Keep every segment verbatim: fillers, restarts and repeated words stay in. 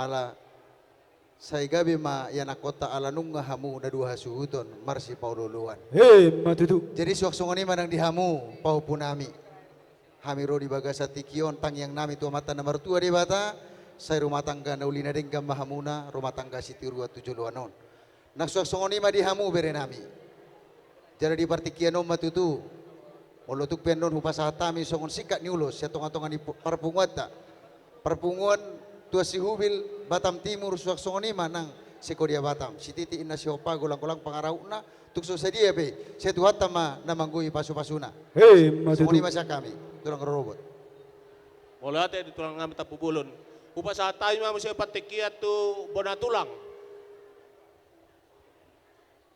Ala sai gabe ma ianakhonta ala nunga hamu na dua hasuhuton marsipaolooloan. Emma tutu. Jadi suang songon i ma nang di hamu pahompunami. Hami ro di bagasan tingki on, tangiangnami tu Amanta na martua Debata, sai rumah tangga na uli na denggan ma hamuna, rumah tangga sitiruon tu joloan on. Nang suang songon i ma di hamu berenami. Jala di partingkian on ma tutu, molo tung pe annon hupasahat hami songon singkat ni ulos sian tongatonga ni pu-, parpunguanta. Parpunguan Tuan Sihubil Batam Timur, suang songon i ma nang Sekodia Batam. Sititi inna sihompa, golanggolang pangarahutna, tung so sadia pe, sai Tuhanta ma na manggohi pasupasuna. Emma tutu. Songon i ma sian hami, tulang rorobot. Mauliate di tulang nami Tampubolon. Hupasahat hami ma muse partingkian tu bona tulang.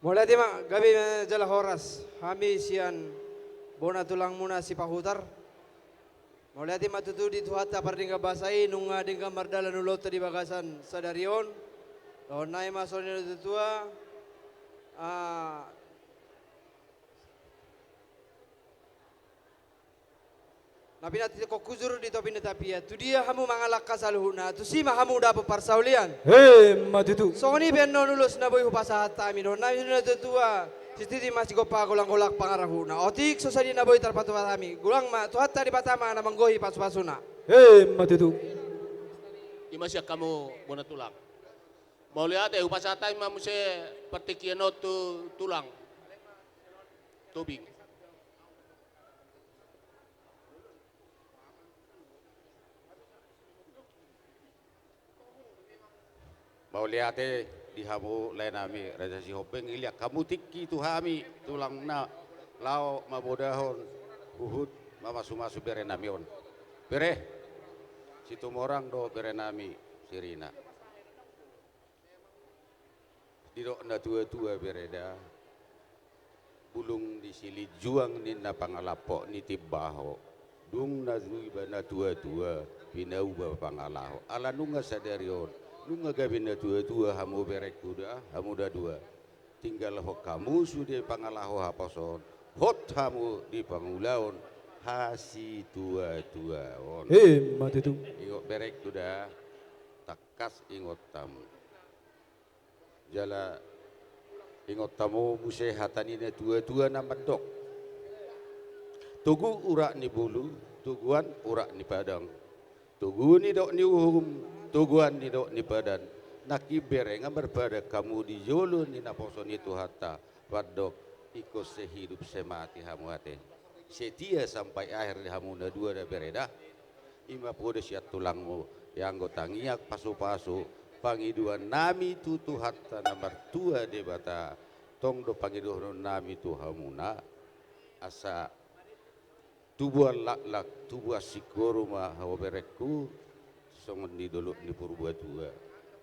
Mauliate ma, gabe ma jala horas. Hami sian bona tulangmuna Sipahutar. Mauliate ma tutu di Tuhanta pardenggan basa i, nunga denggan mardalan ulaonta di bagasan sadari on. Dohononnami ma songon i na tuatua. Ah, na pinantikhon hujur di topi ni tapian. Tudia hamu mangalangka saluhutna, tusi ma hamu dapot parsaulian. Emma tutu. Songon i pe annon ulos na boi hupasahat hami, dohononnami na tuatua. Sititi ma sigompa, golanggolang pangarahutna. Otik so sadia na boi tarpatupa hami, godang ma Tuhanta Debata ma na manggohi pasupasuna. Emma tutu. I ma sian hamu bona tulang. Mauliate, hupasahat hami ma muse partingkian on tu tulang Tobing. Mauliate di hamu laenami Raja Sihombing, dilehon hamu tingki tu hami tulangna laho mamodahon huhut mamasumasu berenami on. Bere, Situmorang dohot berenami Sirina. Didok na tuatua bere da, bulung di silinjuang ninna pangalaho ni timbaho. Dung na tuiba na tuatua, pinauba pangalaho. Ala nunga sadari on, nunga gabe na tuatua hamu berengku da, hamu na dua. Tinggalhon hamu sude pangalaho haposoon, hot hamu di pangulaon hasituatuaon. Emma tutu. Ingot berengku da, tangkas ingot hamu. Jala ingot hamu muse hata ni na tuatua na mandok: Togu urat ni bulu, toguan urat ni padang. Togu nidok ni uhum, toguan nidok ni padan. Nangkin bere, nga marpadan hamu di jolo ni naposo ni Tuhanta, pandok: Ingkon sehidup semati hamu ate. Setia sampai akhir di hamu na dua da bere da. I ma poda sian tulangmu, ianggo tangiang pasupasu, pangidoannami tu Tuhanta na martua Debata, tong do pangidoannami tu hamuna, asa tubuan laklak, tubuan singkoru ma ho berengku, songon di dolok ni Purbatua.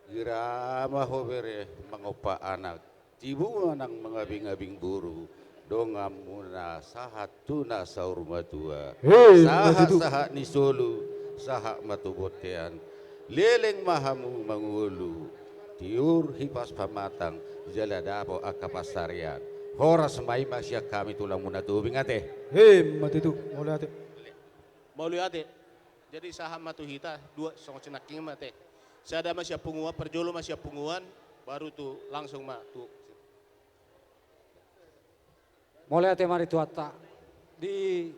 Gira ma ho bere mangompa anak, tibu ma nang mangabingabing boru, donganmuna sahat tu na saur matua. Emma tutu. Sahat, sahat ni solu, sahat ma tu bontean. Leleng ma hamu mangolu, tiur hipas pamatang, jala dapot angka pansarian. Horas ma i ma sian hami tulangmuna Tobing ate. Emma tutu, mauliate. Mauliate. Jadi sahat ma tu hita, dua songon sinangkin ma ate. Sada ma sian punguan, parjolo ma sian punguan, baru tu langsung ma tu. Mauliate ma di Tuhanta. Di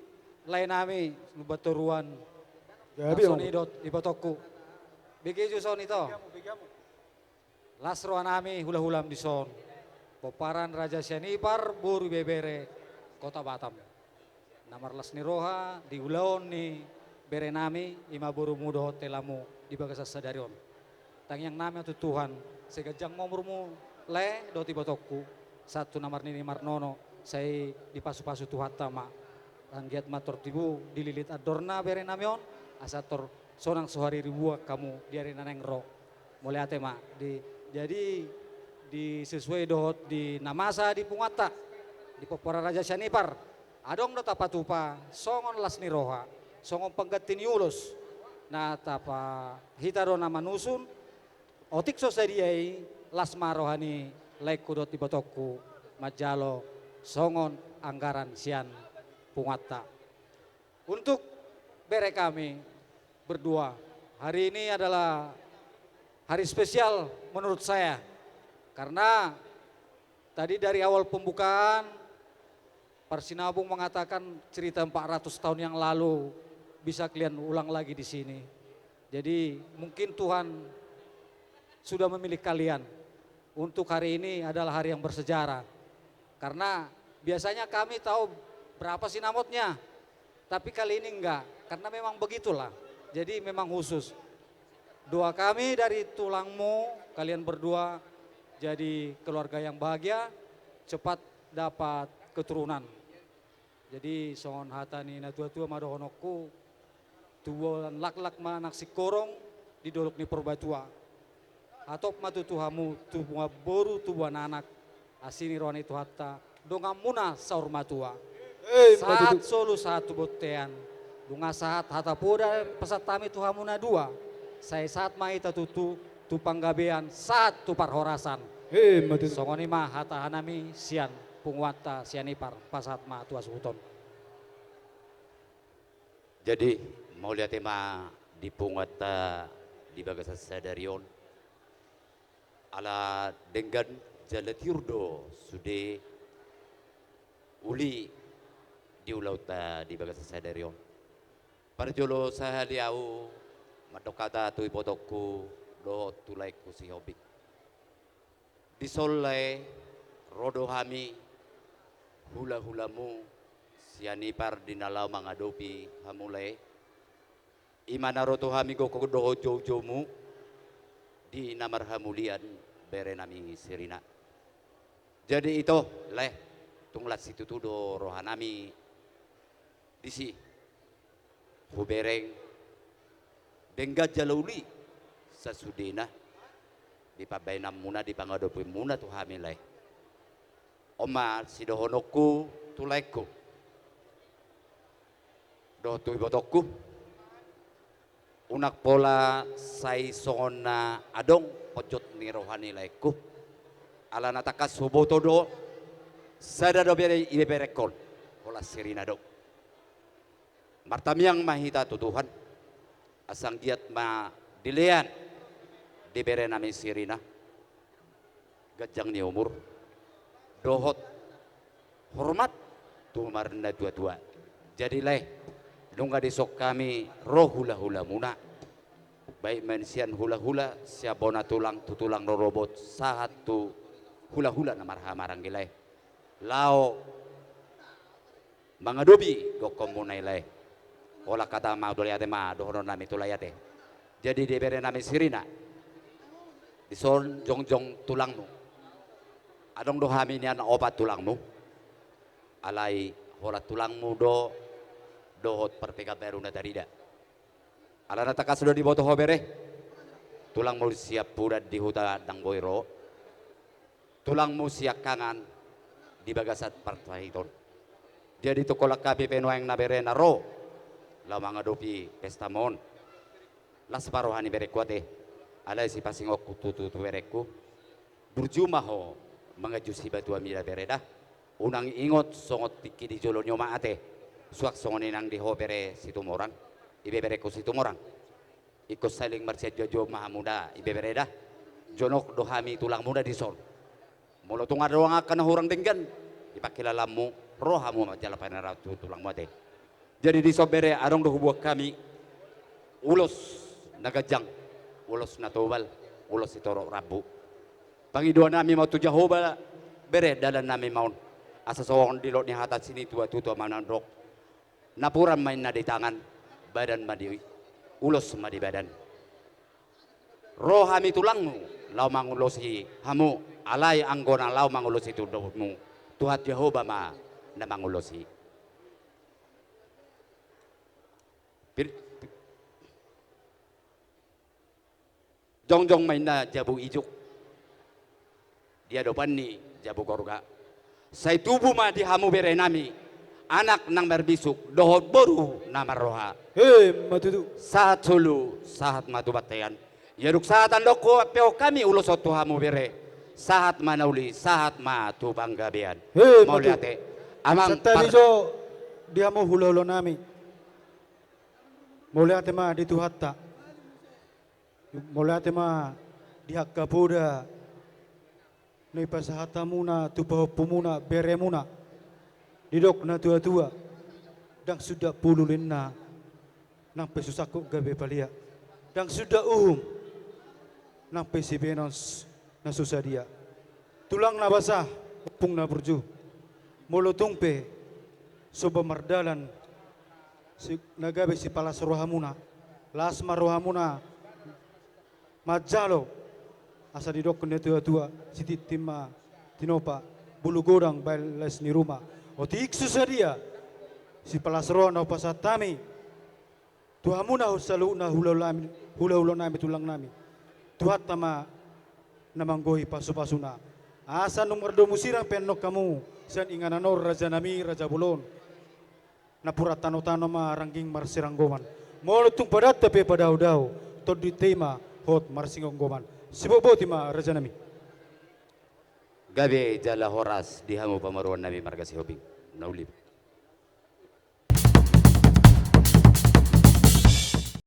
laenami Lumbantoruan. Gabe, langsung on. Nidok ibotongku. Bege ju son ito. Las rohanami hulahulam dison. Pomparan Raja Sianipar, boru ibebere, Kota Batam. Na marlas ni roha di ulaon ni berenami, i ma borumu dohot helamu di bagasan sadari on. Tangiangnami tu Tuhan, sai ganjang ma umurmu lae dohot ibotongku, sahat tu na marnini marnono, sai dipasupasu Tuhanta ma. Anggiat ma tor tibu dililit andorna berenami on, asa tor sonang so hariribuan hamu di ari na naeng ro. Mauliate ma di, jadi di sesuai dohot di na masa di punguanta, di pomparan Raja Sianipar, adong do tapatupa songon las ni roha, songon pangganti ni ulos, na tapa hita do na manusun. Otik so sadia i, las ma roha ni laengku dohot ibotongku manjalo songon anggaran sian punguanta. Untuk bere kami berdua, hari ini adalah hari spesial menurut saya. Karena tadi dari awal pembukaan, Parsinabung mengatakan cerita empat ratus tahun yang lalu bisa kalian ulang lagi di sini. Jadi, mungkin Tuhan sudah memilih kalian untuk hari ini adalah hari yang bersejarah. Karena biasanya kami tahu berapa sinamotnya, tapi kali ini enggak, karena memang begitulah. Jadi, memang khusus. Doa kami dari tulangmu, kalian berdua jadi keluarga yang bahagia, cepat dapat keturunan. Jadi, songon hata ni na tua-tua ma dohononku: Tubuan laklak ma nang singkoru di dolok ni Purbatua. Hatop ma tutu hamu tubuan boru, tubuan anak, asi ni roha ni Tuhanta, donganmuna saur matua. Emma tutu. Sahat solu, sahat tu bontean. Nunga sahat hata poda pasahat hami tu hamu na dua. Sai sahat ma hita tutu tu panggabean, sahat tu parhorasan. Emma tutu. Songon i ma hata hanami sian punguanta Sianipar, pasahat ma tu hasuhuton. Jadi, mauliate ma di punguanta di bagasan sadari on. Ala denggan jala tiur do sude uli di ulaonta di bagasan sadari on. Parjolo sahali ahu mandok hata tu ibotongku dohot tu laengku Sihombing. Dison, lae, ro do hami, hula-hulamu Sianipar, di na laho mangadopi hamu, lae. I ma na ro tu hami gokhon dohot joujoumu di na marhamulian berenami si Rina. Jadi ito, lae, tung las situtu do rohanami disi. Hubereng denggan jala uli sasudena di pambaenanmuna, di pangadopimuna tu hami, lae. On ma sidohononku tu laengku dohot tu ibotongku. Unang pola sai songon na adong ponjot ni roha ni laengku. Ala na tangkas huboto do, sada do bere ibeberengkon, holan si Rina do. Martamiang ma hita tu Tuhan, asa anggiat ma dilean di berenami si Rina ganjang ni umur dohot hormat tu marnatuatua. Jadi, lae, nunga dison hami ro hula-hulamuna, baik ma sian hula-hula sian bona tulang tu tulang rorobot, sahat tu hula-hula na marhahamaranggi, lae, laho mangadopi gokhonmuna i, lae. Holan hata mauliate ma dohononnami tu lae, ate. Jadi, di berenami si Rina, dison jongjong tulangmu. Adong do hami nian opat tulangmu. Alai holan tulangmu do dohot Parpekanbaru na tarida. Ala na tangkas do diboto ho, bere, tulangmu Siampudan di huta ndang boi ro, tulangmu Siangkangan di bagasan parsahiton. Jadi, tung holan hami pe nuaeng na bere na ro laho mangadopi pestamu on, las ma roha ni berengku, ate. Alai sipasingonku tutu tu berengku, burju ma ho manganju sibatua mida, bere, da. Unang ingot songon tingki di jolo ni omak, ate. Suang songon i nang di ho, bere Situmorang, ibeberengku Situmorang. Ingkon saling marsianjuanjuan ma hamu da, ibebere, da. Jonok do hami tulangmu da dison. Molo tung adong angka na hurang denggan di pangkilalaanmu, ro hamu ma jala panear tu tulangmu, ate. Jadi, dison, bere, adong do huboan hami ulos na ganjang, ulos na tobal, ulos sitorop rambu. Pangidoannami ma on tu Jahowa, bere, dalannami ma on. Asa songon didok ni hata ni situa-tua mandok: Napuran ma inna di tangan, badan ma di ulos ma di badan. Ro hami tulangmu laho mangulosi hamu, alai anggo na laho mangulosi tulangmu, Tuhan Jahowa ma na mangulosi. Pir-, jongjong ma inna jabu ijuk di adopan ni jabu gorga. Sai tubu ma di hamu berenami anak nang marbisuk dohot boru na marroha. Emma tutu. Sahat solu, sahat ma tu bontean. Ia dung sahat andok huampe hami ulos on tu hamu, bere, sahat ma na uli, sahat ma tu panggabean. Emma tutu. Mauliate. Amang. Santabi par- jo di hamu hulahulanami. Mauliate ma di Tuhanta. Mauliate ma Di angka poda na ipasahat hamuna tu pahompumuna, beremuna, didok natuatua: Ndang suda pulu lenna, nang pe so sangkot gabe palea. Ndang suda uhum, nang pe sibenon s-, na so sadia. Tulang na basa, ompung na burju, molo tung pe so ba mardalan si-, na gabe sipalas rohamuna, las ma rohamuna manjalo, asa didok natuatua: Sitintin ma tinopa, bulu godang baen les ni ruma. Otik so sadia sipalas roha na hupasahat hami tu hamuna saluhutna hulahula nami, hulahula nami, tulang nami. Tuhanta ma na manggohi pasupasuna, asa nunga mardomu sirang pe annon hamu sian inganan on, raja nami, raja bolon. Napuran tanotano ma rangging marsiranggoman. Molo tung padanta pe padaodao, tondinta i ma hot marsingomgoman. Sibotboti ma, raja nami. Gabe jala horas di hamu pamoruon nami marga Sihombing. Na uli.